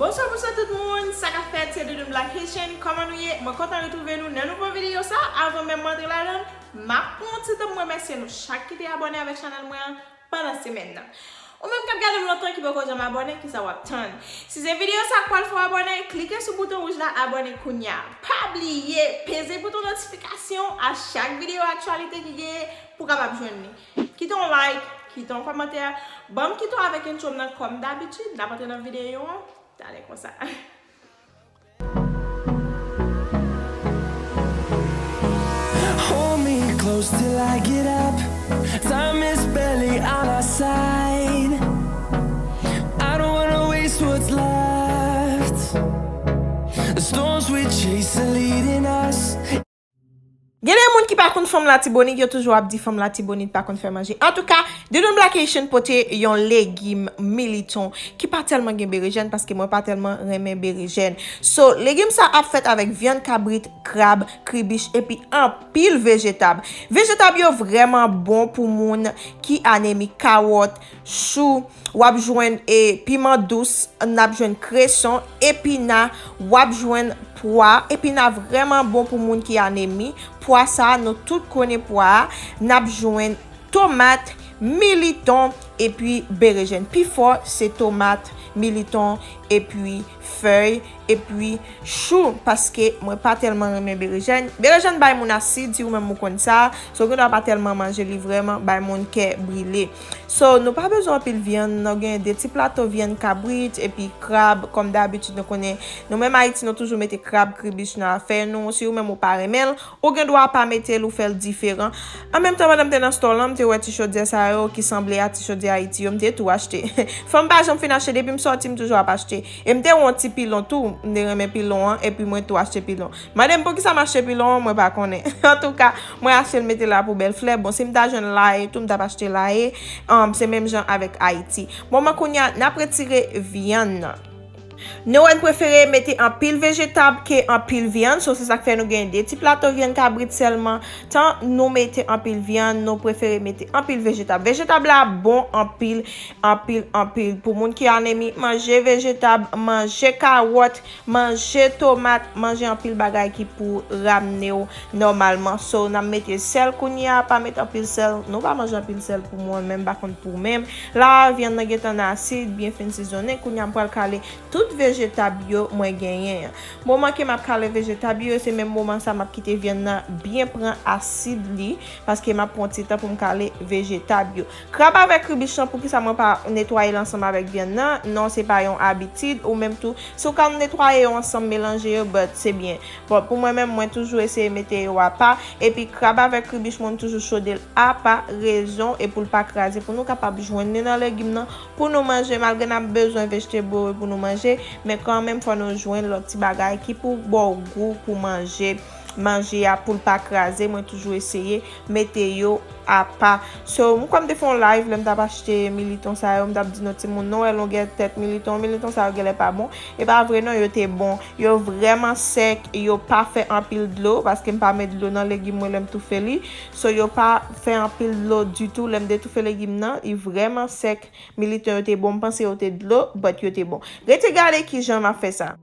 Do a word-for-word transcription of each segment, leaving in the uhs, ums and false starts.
Bonswa, bonswa tout moun, sa k ap fèt, se Doudoune Black Haitian, kòman nou ye? Mwen kontan retwouve nou nan nouvo videyo sa. Avan menm mwen antre ladan l, m ap pran yon ti tan pou m remèsye nou chak ki te abòne avèk chanèl mwen an pandan semèn nan. Ou menm k ap gade m lontan ki poko janm abòne, kisa w ap tann? Si se videyo sa k pral fè w abòne, klike sou bouton wouj la abòne kounya. Pa bliye peze bouton notifikasyon a chak videyo aktyalite ki genyen pou w kapab jwenn li. Kite yon like, kite yon kòmantè, ban m kite w avèk intro m nan kòm dabitid, n ap antre nan videyo an, talè konsa. Hold me close till I get up. Time is barely on our side. I don't wanna waste what's left. The storms we chase are leading us. Gen de moun ki pa konn fanm Latibonit, yo toujou ap di fanm Latibonit pa konn fè manje. Antouka, Doudoune Black Haitian pote yon legim militon ki pa tèlman gen berejèn, paske mwen pa tèlman renmen berejèn. So, legim sa ap fèt avèk vyann kabrit, krab, kribich, epi anpil vejetab. Vejetab yo vrèman bon pou moun ki anemi, kawòt, chou, w ap jwenn e piman dous, n ap jwenn kreson, epina, w ap jwenn pwa. Epina vrèman bon pou moun ki anemi. Pwa sa, nou tout konnen pwa a. N ap jwenn tomat, militon, epi berejèn. Pi fò, se tomat, militon, epi fèy, epi chou, paske mwen pa tèlman renmen berejèn. Berejèn bay moun asid, si ou menm ou konn sa. So, ou gendwa pa tèlman manje li vrèman, bay moun kè brile. So, nou pa bezwen anpil vyann, nou gen de ti plato vyann kabrit, epi krab, kòm dabitid, nou konnen, nou menm Ayiti, nou toujou mete krab, kribich nan afè nou. Si ou menm ou pa renmen l, ou gendwa pa mete l, ou fè l diferan. An menm tan, pandan m te nan store lan, m te wè ti chodyè sa yo ki sanble a ti chodyè Ayiti yo, m te tou achte. Fò m pa janm fin achte, depi m sòti, m toujou ap achte. E m te wè yon ti pilon tou, m te renmen pilon an, epi mwen tou achte pilon. Mande m poukisa m achte pilon an, mwen pa konnen. Antouka, mwen achte l mete la pou bèl flè. Bon, si m ta jwenn laye tou, m t ap achte laye. Um, se menm jan avèk Ayiti. Bon, men kounye a, n ap retire vyann nan. Nou wè n prefere mete anpil vejetab ke anpil vyann, so se sa k fè nou gen de ti plato vyann kabrit sèlman. Tan nou mete anpil vyann, nou prefere mete anpil vejetab. Vejetab la bon anpil, anpil, anpil. Pou moun ki anemi, manje vejetab, manje kawòt, manje tomat, manje anpil bagay ki pou ramne w nòmalman. So, n ap mete sèl kounye a, pa met anpil sèl. Nou pa manje anpil sèl pou mwen, menm pa konn pou menm. La, vyann nan gentan nan asid, byen fen sizonnen. Kounye a, m pral kale tout vejetab yo mwen genyen an. Moman ke m ap kale vejetab yo, se menm moman sa m ap kite vyann nan byen pran asid li, paske m ap pran ti tan pou m kale vejetab yo. Krab avèk kribich lan, poukisa mwen pa netwaye l ansanm avèk vyann nan? Non, se pa yon abitid, ou menm tou, si w ka netwaye yo ansanm, melanje yo, but se byen. Bon, pou mwen menm, mwen toujou eseye mete yo apa, epi krab avèk kribich mwen, m toujou chode l apa, rezon, e pou l pa kraze, pou nou kapab jwenn li nan legim nan, pou nou manje, malgre n ap bezwen vegetable oil pou nou manje, men kanmenm fò nou jwenn lòt ti bagay ki pou ba w gou pou manje, manje a pou l pa kraze, mwen toujou eseye mete yo apa. So, m kwè m te fè yon live lè m t ap achte militon sa yo, m t ap di nou timoun, nou wè longè tèt militon, militon sa yo genlè pa bon. E pa vre non, yo te bon. Yo vrèman sèk, yo pa fè anpil dlo, paske m pa met dlo nan legim mwen lè m toufe li. So, yo pa fè anpil dlo ditou. Lè m detoufe legim nan, li vrèman sèk. Militon yo te bon, m panse yo te dlo, but yo te bon. Rete gade kijan m ap fè sa.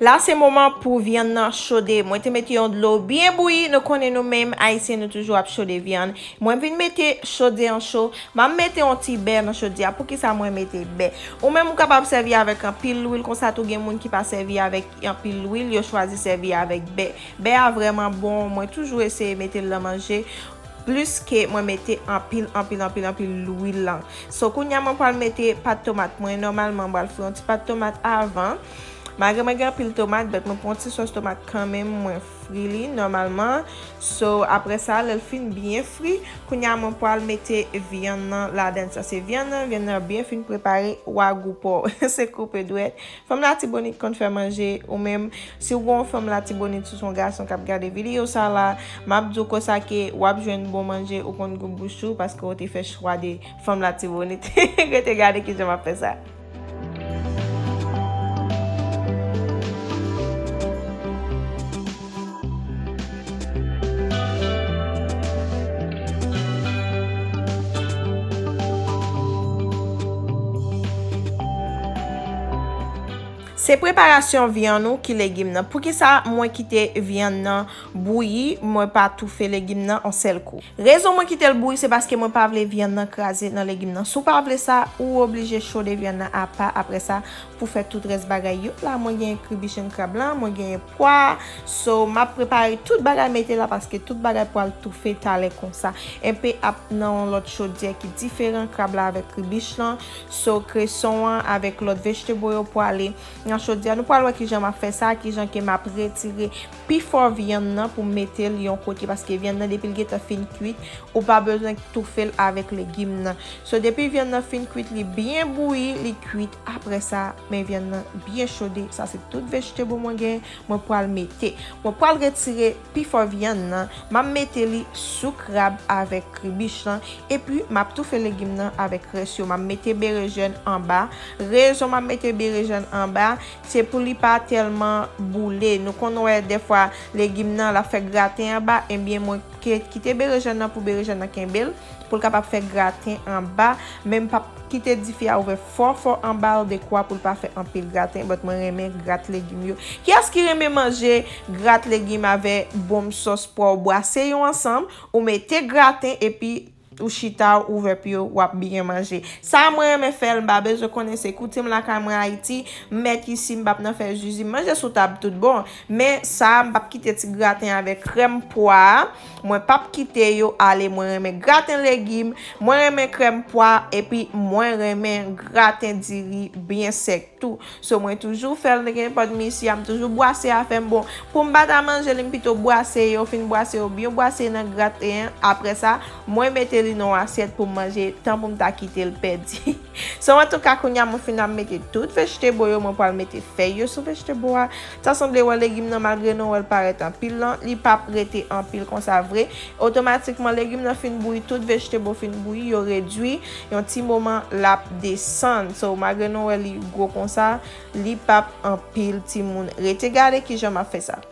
La se moman pou vyann nan chode. Mwen te mete yon dlo byen bouyi. Nou konnen nou menm Ayisyen nou toujou ap chode vyann. Mwen vin mete chode an cho. M ap mete yon ti bè nan chodyè a. Poukisa mwen mete bè? Ou menm ou kapab sèvi avèk anpil lwil konsa tou. Gen moun ki pa sèvi avèk anpil lwil, yo chwazi sèvi avèk bè. Bè a vrèman bon. Mwen toujou eseye mete l nan manje. Plis ke mwen mete anpil, anpil, anpil, anpil lwil lan. So, kounye a mwen pral mete pat tomat mwen. Nòmalman, mwen pral fri yon ti pat tomat avan. Malgre mwen gen anpil tomat, but mwen pran ti sòs tomat kanmenm, mwen fri li nòmalman. So, apre sa, lè l fin byen fri, kounye a mwen pral mete vyann nan ladann. Sa se vyann nan, vyann nan byen fin prepare, wa gou pa w. Se koupe dwèt. Fanm Latibonit konn fè manje, ou menm, si w gon fanm Latibonit sou son gason k ap gade videyo sa la, m ap di w konsa ke w ap jwenn bon manje, ou konn gou bouch ou, paske w te fè chwa de fanm Latibonit. Rete gade kijan m ap fè sa. Se preparasyon vyann ou ki legim nan. Poukisa mwen kite vyann nan bouyi, mwen pa toufe legim nan yon sèl kou? Rezon mwen kite l bouyi, se paske mwen pa vle vyann nan kraze nan legim nan. Si w pa vle sa, ou oblije chode vyann nan apa. Apre sa, pou fè tout rès bagay yo. La, mwen genyen kribichen krab lan, mwen genyen pwa. So, m ap prepare tout bagay mete la paske tout bagay pral toufe talè konsa. M p ap nan yon lòt chodyè ki diferan, krab la avèk kribich lan. So, kreson an avèk lòt vejetabo yo prale nan chodyè. Nou pral wè kijan m ap fè sa, kijan ke m ap retire pifò vyann nan pou m mete l yon kote, paske vyann nan depi l gentan fin kwit, ou pa bezwen toufe l avèk legim nan. So, depi vyann nan fin kwit, li byen bouyi, li kwit. Apre sa, men vyann nan byen chode. Sa se tout vejetabo mwen gen, mwen pral mete. Mwen pral retire pifò vyann nan, m ap mete li sou krab avèk kribich lan, epi m ap toufe legim nan avèk rès yo. M ap mete berejèn anba. Rezon m ap mete berejèn anba, se pou li pa tèlman boule. Nou konn wè dèfwa legim nan l ap fè graten anba, ebyen mwen ke kite berejèn nan pou berejèn nan kenbe l, pou l kapab fè graten anba, men m p ap kite dife a ouvè fò fò anba l dekwa pou l pa fè anpil graten, but mwen renmen grat legim yo. Kiyès ki renmen manje grat legim avè bonm sòs pwa? W bwase yo ansanm, ou mete graten, epi ou chita, ou ouvè pye w, w ap byen manje. Sa mwen renmen fè l, m pa bezwen konnen, se koutim lakay mwen Ayiti, m mèt isi, m p ap nan fè zuzu, m manje sou tab tout bon. Men sa, m p ap kite ti graten avèk krèm pwa a, mwen p ap kite yo ale. Mwen renmen graten legim, mwen renmen krèm pwa, epi mwen renmen graten diri byen sèk tou. So, mwen toujou fè l, gen nenpòt misi a, m toujou bwase afè m. Bon, pou m pa ta manje li, m pito bwase yo, fin bwase yo byen bwase nan graten an. Apre sa, mwen mete li nan yon asyèt pou m manje, tan pou m ta kite l pèdi. So, antouka, kounye a, mwen fin ap mete tout vejetabo yo, mwen pral mete fèy yo sou vejetabo a. Ta sanble wè legim nan, malgre nou wè l parèt anpil lan, li p ap rete anpil konsa vre. Otomatikman, legim nan fin bouyi, tout vejetabo fin bouyi, yo redui, yon ti moman l ap desann. So, malgre nou wè li gwo konsa, li p ap anpil, timoun. Rete gade kijan m ap fè sa.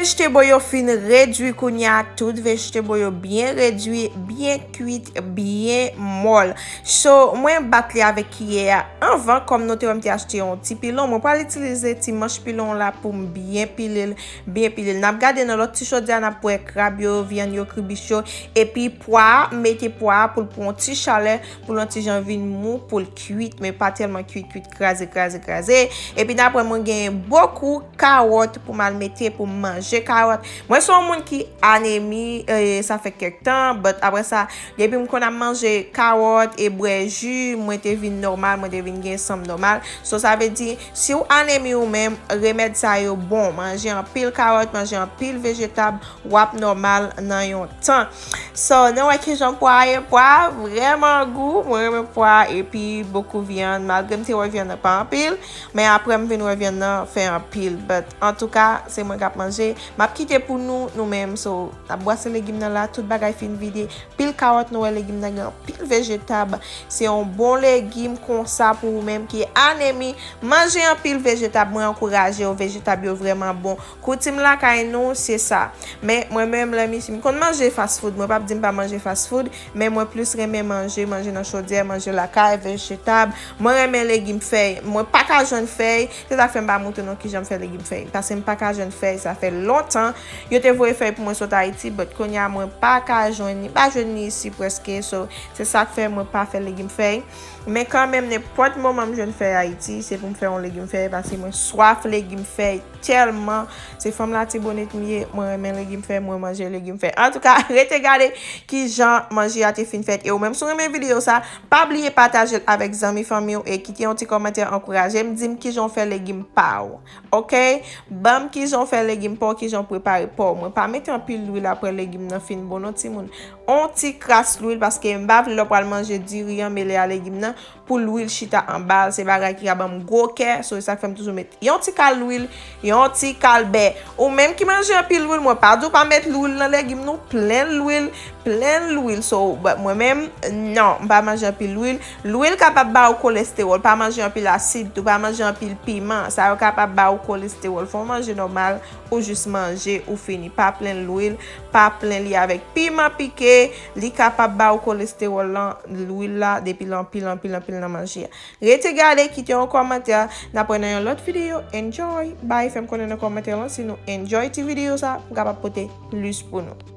Vejetabo yo fin redui kounye a, tout vejetabo yo byen redui, byen kwit, byen mòl. So, mwen bat li avèk kiyè a anvan, kòm nou te wè m te achte yon ti pilon, mwen pral itilize ti manch pilon la pou m byen pile l, byen pile l. N ap gade nan lòt ti chodyè a, n ap wè krab yo, vyann yo, kribich yo, epi pwa a, m mete pwa a pou l pran yon ti chalè, pou l yon ti jan vin mou, pou l kwit, men pa tèlman kwit, kwit, kraze, kraze, kraze. Epi n ap wè mwen genyen bokou kawòt pou m al mete pou m manje kawòt. Mwen se yon moun ki anemi, e, sa fè kèk tan, but apre sa, depi m konn ap manje kawòt e bwè ji, mwen te vin nòmal, mwen te vin gen san m nòmal. So, sa vle di, si w anemi ou menm, remèd sa yo bon. Manje anpil kawòt, manje anpil vejetab, w ap nòmal nan yon tan. So, nou wè kijan pwa a ye. Pwa a vrèman gou. Mwen renmen pwa a epi bokou vyann. Malgre m te wè vyann nan pa anpil, men apre m vin wè vyann nan fè anpil. But antouka, se mwen k ap manje. M ap kite pou nou, nou menm. So, n ap bwase legim nan la, tout bagay fin vide. Pil kawòt, nou wè legim nan gen anpil vejetab. Se yon bon legim konsa pou ou menm ki anemi. Manje anpil vejetab, mwen ankouraje w, vejetab yo vrèman bon. Koutim lakay nou, se sa. Men mwen menm, lè m isi, m konn manje fast food. Mwen p ap di m pa manje fast food, men mwen plis renmen manje, manje nan chodyè, manje lakay, vejetab. Mwen renmen legim fèy. Mwen pa ka jwenn fèy. Se sa k fè m pa montre nou kijan m fè legim fèy. Paske m pa ka jwenn fèy, sa fè lontan. Yo te voye fèy pou mwen sot Ayiti, but kounye a mwen pa ka jwenn li. M pa jwenn li isi prèske. So, se sa k fè mwen pa fè legim fèy. Men kanmenm, nenpòt moman m jwenn fèy Ayiti, se pou m fè yon legim fèy, paske mwen swaf legim fèy tèlman. Se fanm Latibonit m ye, mwen renmen legim fèy, mwen manje legim fèy. Antouka, rete gade kijan manje a te fin fèt. E ou menm, si w renmen videyo sa, pa bliye pataje l avèk zanmi fanmi w e kite yon ti kòmantè ankouraje m, di m kijan w fè legim pa w. Oke? Ban m kijan w fè legim pa w, kijan w prepare pa w. Mwen pa mete anpil lwil apre legim nan fin bon non, timoun. On ti kras lwil, paske m pa vle lè w pral manje diri an mele a legim nan, pou lwil chita anba l, se bagay ki ka ban m gwo kè, so, se sa k fè m toujou met yon ti kal lwil, yon ti kal bè. Ou menm ki manje anpil lwil, mwen pa di w pa met lwil nan legim nou, plen lwil, plen lwil. So, but mwen menm, non, m pa manje anpil lwil. Lwil kapab ba ou kolestewòl. Pa manje anpil asid tou, pa manje anpil piman. Sa yo kapab ba ou kolestewòl. Fò w manje nòmal, ou jis manje, ou fini. Pa plen lwil, pa plen li avèk piman pike. Li kapab ba ou kolestewòl lan, lwil la, depi l anpil, anpil, anpil nan manje a. Rete gade, kite yon kòmantè. N ap wè nan yon lòt videyo. Enjoy. Bye. Fè m konnen nan kòmantè lan si nou enjoy ti videyo sa, pou m kapab pote plis pou nou.